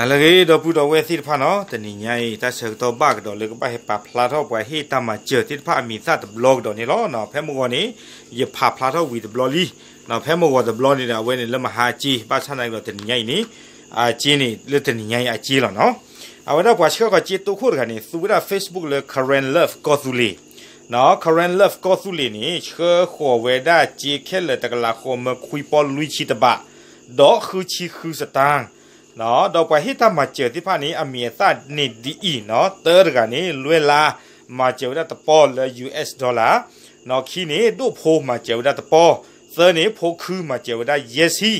လၢအဂ့ၤ ဒီပုၢ်ဒီဝဲၢ်သ့ၣ်တဖၣ်နီၤ, တနံၤညါအံၤ တၢ်ဆၢကတီၢ်ဘၣ်ကဒီးလၢကဘၣ်ဟဲပာ်ဖျါထီၣ်ပှၤဟ့ၣ်တၢ်မၤစၢၤသ့ၣ်တဖၣ်အမံၤသၣ်တဘျီကဒီးန့ၣ်လီၤ. ဖဲမုၢ်ဂီၤန့ၣ် ယဖးဖျါထီၣ်ဝံၤတဘျီလံ. ဖဲမုၢ်ဂီၤတဘျီန့ၣ်ဒီး အဝဲန့ၣ်လၢမဟါအစ့ ဘၣ်ဆၣ်သနာ်က့ဒီးတနံၤညါအံၤန့ၣ် အစ့န့ၣ် လၢတနံၤညါအံၤအစ့လီၤနီၤ. အဝဲဒၣ်ပှၤဆှၢဃီၤစ့တိခိၣ်တဂၤန့ၣ် သူဝဲဒၣ် Facebook လၢ Karen Love ကီၢ်သူလ့ၤ Karen Love ကီၢ်သူလ့ၤန့ၣ် ဆှၢဃီၤဝဲဒၣ်စ့ခဲလၢာ်တကလးဃိးမၢခွံပီၢ်လွံၢ်ဆံတဘး ဒီးဃုဆံဃုစတၢၢ် ဒီးပှၤဟ့ၣ်တၢ်မၤစၢၤသ့ၣ်တဖၣ်န့ၣ် အမံၤအသၣ်န့ၣ်ဒ်အံၤနီၤ, တၢတဂၤန့ၣ် လွဲၢ်လါ မၤစၢၤဝဲဒၣ်တပီၢ်လၢ US dollar, ခံန့ၣ် ဒိၣ်ဖိ မၤစၢၤဝဲဒၣ်တပီၢ်, သၢန့ၣ် ဖိခု မၤစၢၤဝဲဒၣ်ယဲၢ်ဆံ,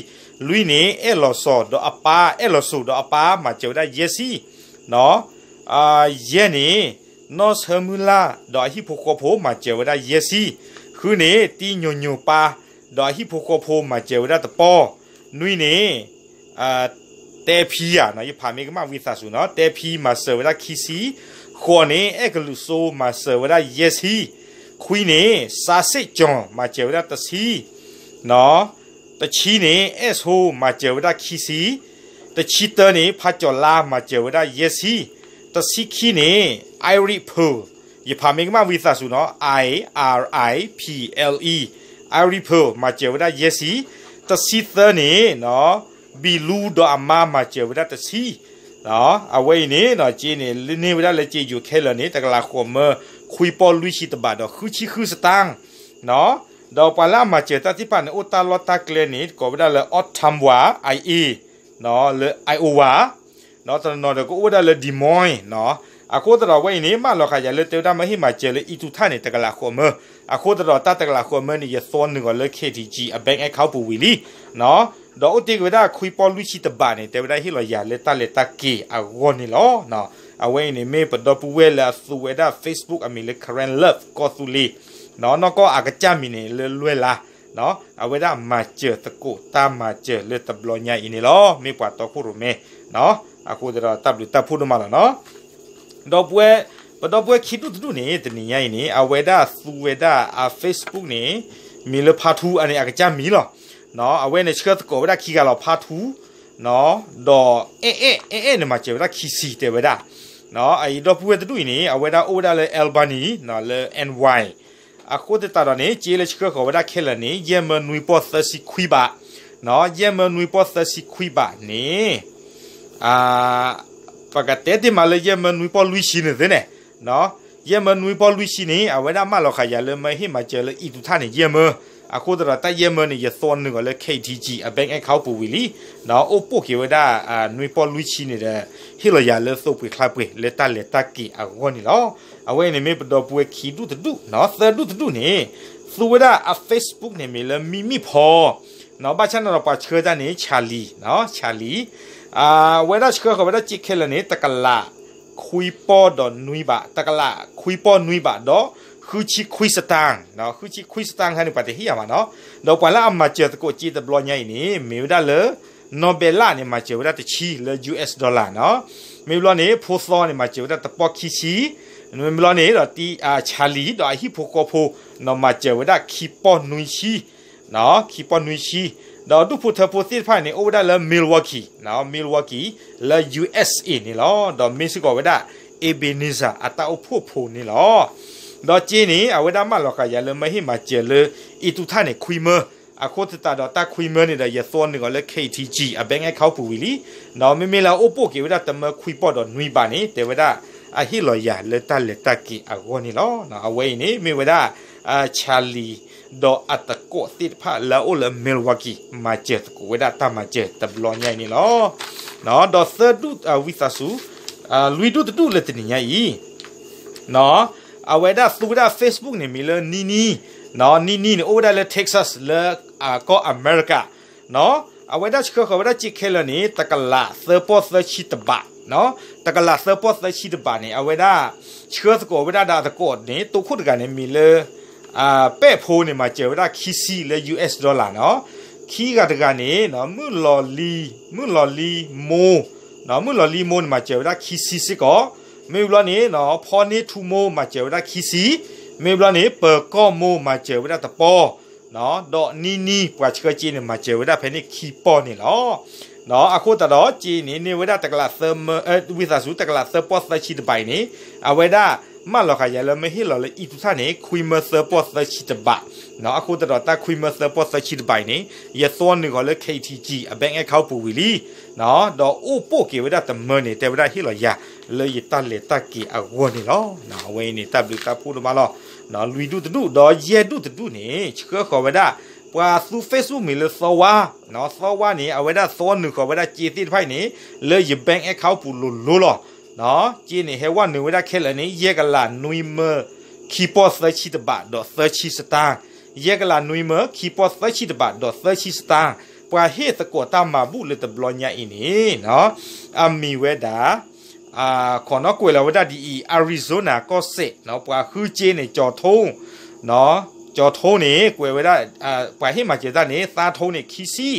လွံၢ်န့ၣ် အဲၣ်လီၤစိၤဒီးအပၢ်, အဲၣ်လီၤစိၤဒီးအပၢ် မၤစၢၤဝဲဒၣ်ယဲၢ်ဆံ ယဲၢ်န့ၣ် နီၢ်ဆၢမုၢ်လၢ် ဒီးအဟံၣ်ဖိဃီဖိ မၤစၢၤဝဲဒၣ်ယဲၢ်ဆံ, ဃုန့ၣ် တံညိၣ်ညိၣ်ပၢ် ဒီးအဟံၣ်ဖိဃီဖိ မၤစၢၤဝဲဒၣ်တပီၢ်, နွံန့ၣ် တဲဖံဧါ, ယဖးမ့ၢ်ကမၣ်ဝံသးစူၤနီၤ, တဲဖံ မၤစၢၤဝဲဒၣ်ခံဆံ, ဃိးန့ၣ် အဲၣ်ကလုာ်စိ မၤစၢၤဝဲဒၣ်ယဲၢ်ဆံ, ခွံန့ၣ် စါစ့ၣ်ကၠီၤ မၤစၢၤဝဲဒၣ်တဆံ တဆံန့ၣ် အဲၣ်ဆိ မၤစၢၤဝဲဒၣ်ခံဆံ, တဆံတၢန့ၣ် ဖးကၠီၤလါ မၤစၢၤဝဲဒၣ်ယဲၢ်ဆံ, တဆံခံန့ၣ် အၢရံၣ်ဖၢၣ်, ယဖးမ့ၢ်ကမၣ်ဝံသးစူၤနီၤ, I R I P L E, အၢရံၣ်ဖၢၣ် မၤစၢၤဝဲဒၣ်ယဲၢ်ဆံ, တဆံသၢန့ၣ် ဘံလူဒီးအမါ မၤစၢၤဝဲဒၣ်တဆံ အဝဲအံၤန့ၣ် စ့န့ၣ် န့ၢ်ဝဲဒၣ်လၢစ့ယိၤခဲလၢာ်န့ၣ် တကလးဃိးမၢ ခွံပီၢ်လွံၢ်ဆံတဘးဒီးဃုဆံဃုစတၢၢ်, ဒီးပှၤလၢအမၤစၢၤတၢ်သ့ၣ်တဖၣ်န့ၣ် အိၣ်တၢ်လီၢ်တၢ်ကျဲန့ၣ် ကိးဝဲဒၣ်လၢ Ottumwa IA လၢ Iowa ဒီးတနီၤနီၤဒီးကအိၣ်ဝဲဒၣ်လၢ Des Moines အဃိသတးဒီးအဝဲအံၤန့ၣ် မၢလီၤဃာ်ယၤလၢတဲဝဲဒၣ် မ့ၢ်ဟ့ၣ်မၤစၢၤလၢအံၤတူၢ်ထၣ်န့ၣ် တကလးဃိးမၢ, အဃိသတးဒီးတၢ်တကလးဃိးမၢန့ၣ် ယသွနုာ်အီၤလၢ K T G အ bank account ပူၤဝံၤလံ ဒီးအိၣ်တ့ၢ်က့ၤဝဲဒၣ်ခွံပီၢ်လွံၢ်ဆံတဘးန့ၣ် တဲဝဲဒၣ်ဟ့ၣ်လီၤယၤလၢတၢ်လဲၤတၢ်က့ၤအဂီၢ်န့ၣ်လီၤ. အဝဲအံၤန့ၣ်မ့ၢ်ပဒီပုၢ်ဝဲၢ်လၢအသူဝဲဒၣ် Facebook အမံၤလၢ Karen Love ကီၢ်သူလ့ၤ, နီၢ်ကီၢ်အကစၢ်မံၤန့ၣ်လၢလွဲၢ်လါ, အဝဲဒၣ်မၤစၢၤသကိးတၢ်မၤစၢၤလၢတဘျီညါအံၤန့ၣ်လီၤ. မ့ၢ်ပှၤတီခိၣ်ရိၣ်မဲ အဃိသတးဒီးတၢ်ဘျုးတၢ်ဖှိၣ်ဒိၣ်မးလီၤနီၤ. ဒီပုၢ်ဝဲၢ်, ပဒီပုၢ်ဝဲၢ်ခံဒူၣ်တဒူၣ်န့ၣ် တနံၤညါအံၤန့ၣ် အဝဲဒၣ်သူဝဲဒၣ်အ Facebook န့ၣ် မံၤလၢဖါထူ အန့ၣ်အကစၢ်မံၤလီၤ. အဝဲန့ၣ်ဆှၢသကိးဝဲဒၣ်ခံဂၤလီၤ ဖါထူ ဒီးအဲၣ်အဲၣ်အဲၣ်အဲၣ်န့ၣ် မၤစၢၤဝဲဒၣ်ခံဆံတဲဝဲဒၣ်. အအံၤဒီပုၢ်ဝဲၢ်တဒူၣ်အံၤန့ၣ် အဝဲဒၣ်အိၣ်ဝဲဒၣ်လၢ Albany လၢ N Y အဃိသတးဒီးန့ၣ် စ့လၢဆှၢဃီၤဝဲဒၣ်ခဲလၢာ်န့ၣ် ယဲၢ်မၢနွံပီၢ်သၢဆံခွံဘး, ယဲၢ်မၢနွံပီၢ်သၢဆံခွံဘးန့ၣ် ပကတဲတ့ၢ်မးလၢယဲၢ်မၢနွံပီၢ်လွံၢ်ဆံန့ၣ်သ့န့ၣ်, ယဲၢ်မၢနွံပီၢ်လွံၢ်ဆံန့ၣ် အဝဲဒၣ်မၢလီၤဃာ်ယၤလၢမ့ၢ်ဟ့ၣ်မၤစၢၤလၢအံၤတူၢ်ထၣ်န့ၣ် ယဲၢ်မၢ, အဃိသတးဒီးတၢ်ယဲၢ်မၢန့ၣ် ယသွနုာ်အီၤလၢ K T G အ bank account ပူၤဝံၤလံ, အိၣ်ပိၢ်က့ၤဝဲဒၣ် နွံပီၢ်လွံၢ်ဆံန့ၣ်ဒီး ဟ့ၣ်လီၤယၤလၢသိပှ့ၤချါပှ့ၤလၢတၢ်လဲၤတၢ်က့ၤအဂီၢ်န့ၣ်လီၤ. အဝဲအံၤန့ၣ်မ့ၢ်ပဒီပုၢ်ဝဲၢ်ခံဒူၣ်တဒူၣ်, သၢဒူၣ်တဒူၣ်န့ၣ် သူဝဲဒၣ်အ Facebook န့ၣ် မ့ၢ်လၢမံမံၣ်ဖီ ဘၣ်ဆၣ်န့ၣ်ဒီးပှၤဆှၢတၢ်န့ၣ် Charlie, Charlie အဝဲဒၣ်ဆှၢဃီၤဝဲဒၣ်စ့ခဲလၢာ်န့ၣ် တကလးခွံပီၢ်ဒီးနွံဘး, တကလးခွံပီၢ်နွံဘးဒီး ဃုဆံခွံစတၢၢ်, ဃုဆံခွံစတၢၢ်ခါန့ၣ် ပှၤတဟ့ၣ်ယၤမးနီၤ. ဒီးပှၤလၢအမၤစၢၤသကိးစ့တဘျီညါအံၤန့ၣ် မ့ၢ်ဝဲဒၣ်လၢ နီၢ်ဘဲလၣ်န့ၣ် မၤစၢၤဝဲဒၣ်တဆံလၢ US dollar နီၤ. မ့ၢ်ဘျီန့ၣ် ဖိသီန့ၣ် မၤစၢၤဝဲဒၣ်တပီၢ်ခံဆံ, မ့ၢ်ဘျီန့ၣ်ဒီး Charlie ဒီးအဟံၣ်ဖိဃီဖိ မၤစၢၤဝဲဒၣ်ခံပီၢ်နွံဆံ ခံပီၢ်နွံဆံ, ဒီးဒူၣ်ဖိထၢဖိသ့ၣ်တဖၣ်န့ၣ် အိၣ်ဝဲဒၣ်လၢ Milwaukee, Milwaukee လၢ USA န့ၣ်လီၤ. ဒီးမ့ၢ်စ့ၢ်ကီးဝဲဒၣ် Ebenezer အတၢ်အိၣ်ဖှိၣ်ဖိန့ၣ်လီၤ. ဒီးစ့န့ၣ် အဝဲဒၣ်မၢလီၤဃာ်ယၤလၢမ့ၢ်ဟ့ၣ်မၤစၢၤလၢ အံၤတူၢ်ထၣ်န့ၣ် ခွံမၢ, အဃိသတးဒီးတၢ်ခွံမၢန့ၣ်ဒီး ယသွနုာ်အီၤလၢ K T G အ bank account ပူၤဝံၤလံ. ဒီးမ့မ့ၢ်လၢအအိၣ်ပိၢ်က့ၤဝဲဒၣ်တမၢခွံပီၢ်ဒီးနွံဘးန့ၣ် တဲဝဲဒၣ် အဟ့ၣ်လီၤယၤလၢတၢ်လဲၤတၢ်က့ၤအဂီၢ်န့ၣ်လီၤ. အဝဲအံၤန့ၣ် မ့ၢ်ဝဲဒၣ် Charlie ဒီးအသကိးသ့ၣ်တဖၣ်လၢအအိၣ်လၢ Milwaukee မၤစၢၤသကိးဝဲဒၣ်တၢ်မၤစၢၤတဘျီညါအံၤန့ၣ်လီၤ. ဒီးသၢဒူၣ်ဝံသးစူၤ လွံၢ်ဒူၣ်တဒူၣ်လၢတနံၤညါအံၤ အဝဲဒၣ်သူဝဲဒၣ် Facebook န့ၣ် မံၤလၢ Nini, Nini န့ၣ် အိၣ်ဝဲဒၣ်လၢ Texas လၢကီၢ်အမဲရကၤ, အဝဲဒၣ်ဆှၢဃီၤဝဲဒၣ်စ့ခဲလၢာ်န့ၣ် တကလးသၢပီၢ်သၢဆံတဘး, တကလးသၢပီၢ်သၢဆံတဘးန့ၣ် အဝဲဒၣ်ဆှၢသကိးဝဲဒၣ်ဒီးအသကိးန့ၣ် တိခိၣ်တဂၤန့ၣ် မံၤလၢ ပဲၣ်ဖိန့ၣ် မၤစၢၤဝဲဒၣ်ခံဆံလၢ US dollar နီၤ. ခံဂၤတဂၤန့ၣ် မုၢ်လီၤလံ, မုၢ်လီၤလံမိၢ်, မုၢ်လီၤလံမိၢ်န့ၣ် မၤစၢၤဝဲဒၣ်ခံဆံစ့ၢ်ကီး, မ့ၢ်ဘျီန့ၣ် ဖီန့ၢ်ထူမိၢ် မၤစၢၤဝဲဒၣ်ခံဆံ, မ့ၢ်ဘျီန့ၣ် ပၢၤကီၢ်မိၢ် မၤစၢၤဝဲဒၣ်တပီၢ်, ဒီးနံၤနံၤ ပှၤဆှၢစ့န့ၣ် မၤစၢၤဝဲဒၣ်ဖဲန့ၣ်ခံပီၢ်န့ၣ်လီၤ. အဃိသတးဒီး က့န့ၣ် န့ၢ်ဝဲဒၣ်တကလးသၢမၢ, ဝံသးစူၤ တကလးသၢပီၢ်သၢဆံတဘးအံၤန့ၣ် အဝဲဒၣ် မၢလီၤဃာ်ယၤလၢမ့ၢ်ဟ့ၣ်လီၤလၢအံၣ်ထူၣ်ထၣ်န့ၣ် ခွံမၢသၢပီၢ်သၢဆံတဘး. အဃိသတးဒီး တၢ်ခွံမၢသၢပီၢ်သၢဆံတဘးအံၤန့ၣ် ယသွီနုာ်ဃီၤလၢ ခ့ထံကံ အ bank account ပူၤဝံၤလံ ဒီးအိၣ်ပိၢ်က့ၤဝဲဒၣ်တမၢန့ၣ် တဲဝဲဒၣ်ဟ့ၣ်လီၤယၤလၢယတၢ်လဲၤတၢ်က့ၤအဂီၢ်န့ၣ်လီၤ. အဝဲအံၤန့ၣ် တၢ်ဘျုးတၢ်ဖှိၣ်ဒိၣ်မးလီၤ. လွံၢ်ဒူၣ်တဒူၣ် ဒီးယဲၢ်ဒူၣ်တဒူၣ်န့ၣ် ဆှၢဃီၤဝဲဒၣ် ပှၤသူ Facebook မံၤလၢသီဝါ, သီဝါန့ၣ် အဝဲဒၣ်သွီနုာ်ဃီၤဝဲဒၣ်က့သ့ၣ်တဖၣ်အံၤန့ၣ် လၢယ bank account ပူၤလိၤလိၤလီၤ. က့န့ၣ် ဟဲဝဲနုာ်ဝဲဒၣ်ခဲလၢာ်န့ၣ် ယဲၢ်ကလးနွံမၢ ခံပီၢ်သၢဆံတဘးဒီးသၢဆံစတၢ်, ယဲၢ်ကလးနွံမၢ ခံပီၢ်သၢဆံတဘးဒီးသၢဆံစတၢ်. ပှၤဟ့ၣ်သကိးတၢ်မၤဘူၣ်လၢတဘျီညါအံၤန့ၣ် အမံၤဝဲဒၣ် ခိးနီၣ်ကွဲးလီၤဝဲဒၣ်ဒ်အံၤ, Arizona ကီၢ်စဲၣ်, ပှၤဃုစ့န့ၣ် ကၠီၤထိ, ကၠီၤထိန့ၣ် ကွဲးဝဲဒၣ်, ပှၤဟ့ၣ်မၤစၢၤတၢ်န့ၣ် သါထိန့ၣ် ခံဆံ,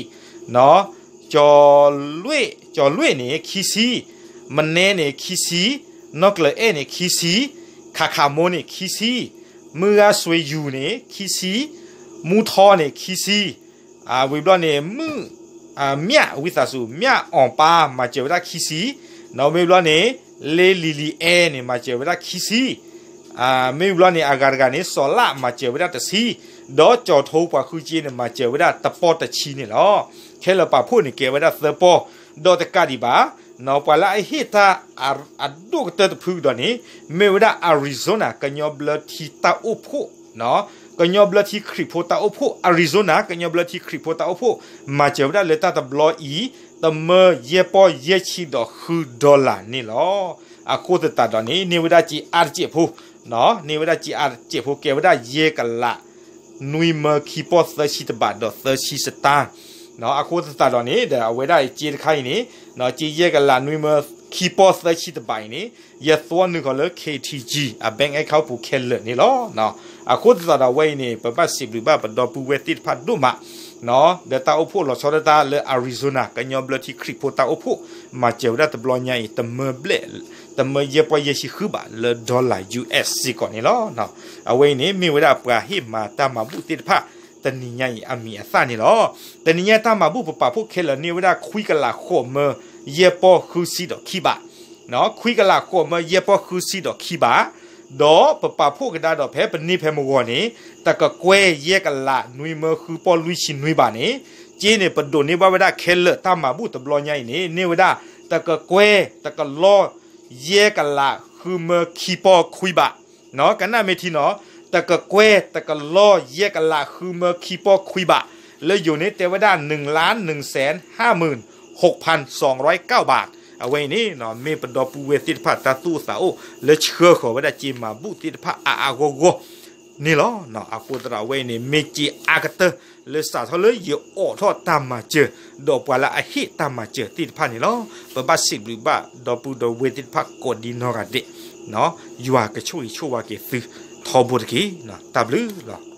ကၠီၤလွ့ၣ်, ကၠီၤလွ့ၣ်န့ၣ် ခံဆံ, မနဲန့ၣ် ခံဆံ, နီၣ်ကျၢၤအဲၣ်န့ၣ် ခံဆံ, ခးခးမိၢ်န့ၣ် ခံဆံ, မုၢ်ဂၤစွ့ယူၤန့ၣ် ခံဆံ, မူထီန့ၣ် ခံဆံ, ဝံၤဘျီန့ၣ် မုၢ်, မၠၣ်, ဝံသးစူၤ မၠၣ်အီၣ်ပၢ် မၤစၢၤဝဲဒၣ်ခံဆံ, မ့ၢ်ဘျီန့ၣ် လ့လံၤလံၤအဲၣ်န့ၣ် မၤစၢၤဝဲဒၣ်ခံဆံ, မ့ၢ်ဘျီန့ၣ် အဂၤတဂၤန့ၣ် စီၤလၣ် မၤစၢၤဝဲဒၣ်တဆံ, ဒီးကၠီၤထိပှၤဃုစ့န့ၣ် မၤစၢၤဝဲဒၣ်တပီၢ်တဆံန့ၣ်လီၤ. ခဲလၢာ်ပာ်ဖှိၣ်န့ၣ် ကဲဝဲဒၣ်သၢပီၢ်, ဒီးတကးဒံးဘၣ် ပှၤလၢအဟ့ၣ်တၢ်အဒိၣ်ကတၢၢ်တဖုကဒီးန့ၣ် မ့ၢ်ဝဲဒၣ် Arizona ကညီဘျၢထံတၢ်အိၣ်ဖှိၣ်, ကညီဘျၢထံခရံာ်ဖိတၢ်အိၣ်ဖှိၣ်, Arizona ကညီဘျၢထံခရံာ်ဖိတၢ်အိၣ်ဖှိၣ် မၤစၢၤဝဲဒၣ်လၢတၢ်တဘျီအံၤ တမၢယဲၢ်ပီၢ်ယဲၢ်ဆံဒီးဃု dollar န့ၣ်လီၤ. အဃိသတးဒီးန့ၣ် န့ၢ်ဝဲဒၣ်က့အါတစဲးဖိ, န့ၢ်ဝဲဒၣ်က့အါတစဲးဖိ ကဲဝဲဒၣ်ယဲၢ်ကလး နွံမၢခံပီၢ်သၢဆံတဘးဒီးသၢဆံစတၢ်. အဃိသတးဒီးန့ၣ်ဒီး အဝဲဒၣ်က့တခါအံၤန့ၣ်, က့ယဲၢ်ကလးနွံမၢခံပီၢ်သၢဆံတဘးအံၤန့ၣ် ယသွီနုာ်ဃီၤလၢ ခ့ထံကံ အ bank account ပူၤခဲလၢာ်န့ၣ်လီၤ. အဃိသတးဒီးအဝဲအံၤန့ၣ် ပဘၣ်စံးဘျုးဘၣ်ပဒီပုၢ်ဝဲၢ်သ့ၣ်တဖၣ်ဒိၣ်မး ဒီးတၢ်အိၣ်ဖှိၣ်လီၤဆီဒၣ်တၢ်လၢ Arizona ကညီဘျၢထံခရံာ်ဖိတၢ်အိၣ်ဖှိၣ် မၤစၢၤဝဲဒၣ်တဘျီညါအံၤ တမၢဘျဲၣ်, တမၢယဲၢ်ပီၢ်ယဲၢ်ဆံဃုဘးလၢ dollar U S စ့ၢ်ကီးန့ၣ်လီၤ. အဝဲအံၤန့ၣ် မ့ၢ်ဝဲဒၣ်ပှၤဟ့ၣ်မၤတၢ်မၤဘူၣ်သ့ၣ်တဖၣ် တနံၤညါအံၤအမံၤအသၣ်န့ၣ်လီၤ. တနံၤညါတၢ်မၤဘူၣ်ပပာ်ဖှိၣ်ခဲလၢာ်န့ၢ်ဝဲဒၣ် ခွံကလးဃိးမၢယဲၢ်ပီၢ်ဃုဆံဒီးခံဘး, ခွံကလးဃိးမၢယဲၢ်ပီၢ်ဃုဆံဒီးခံဘး, ဒီးပပာ်ဖှိၣ်ကဒါဒီးဖဲပန့ၢ်ဖဲမုၢ်ဂီၤန့ၣ် တကကွဲၢ်ယဲၢ်ကလးနွံမၢဃုပီၢ်လွံၢ်ဆံနွံဘးန့ၣ်, က့န့ၣ် ပဒိးန့ၢ်ဘၣ်ဝဲဒၣ်ခဲလၢာ်တၢ်မၤဘူၣ်တဘျီညါအံၤန့ၣ် န့ၢ်ဝဲဒၣ် တကကွဲၢ်တကလီၢ် ယဲၢ်ကလးဃုမၢခံပီၢ်ခွံဘး, ကနၣ်မ့ၢ်ထံနီၤ, တကကွဲၢ်တကလီၢ်ယဲၢ်ကလးဃုမၢခံပီၢ်ခွံဘး, လၢယိၤန့ၣ်တဲဝဲဒၣ် နုၢ်လါနုၢ်စဲးဟးမုၢ်ဟိးဖၣ်စီၤရီကၣ်ဘး, အဝဲအံၤန့ၣ် မ့ၢ်ပဒီပုၢ်ဝဲၢ်သ့ၣ်တဖၣ်တၢ်သူၣ်အိၣ်သးအိၣ်လၢဆှၢဃီၤဝဲဒၣ်က့မၤဘူၣ်သ့ၣ်တဖၣ်အါအါဂီၢ်ဂီၢ်န့ၣ်လီၤ. အဃိသတးဒီးအဝဲအံၤန့ၣ် မ့ၢ်က့အါကတၢၢ်လၢစးထီၣ်လၢယအိးထီၣ်တၢ်မၤစၢၤ ဒီးပှၤလၢအဟ့ၣ်တၢ်မၤစၢၤသ့ၣ်တဖၣ်န့ၣ်လီၤ. ပဘၣ်စံးဘျုးဘၣ်ဒီပုၢ်ဒီဝဲၢ်သ့ၣ်တဖၣ်ကိးဒံနီၢ်ဂၤဒဲး, ယွၤကဆိၣ်ဂ့ၤဆိၣ်ဝါက့ၤသုထီဘိတက့ၢ်. တၢ်ဘျုးလီၤ.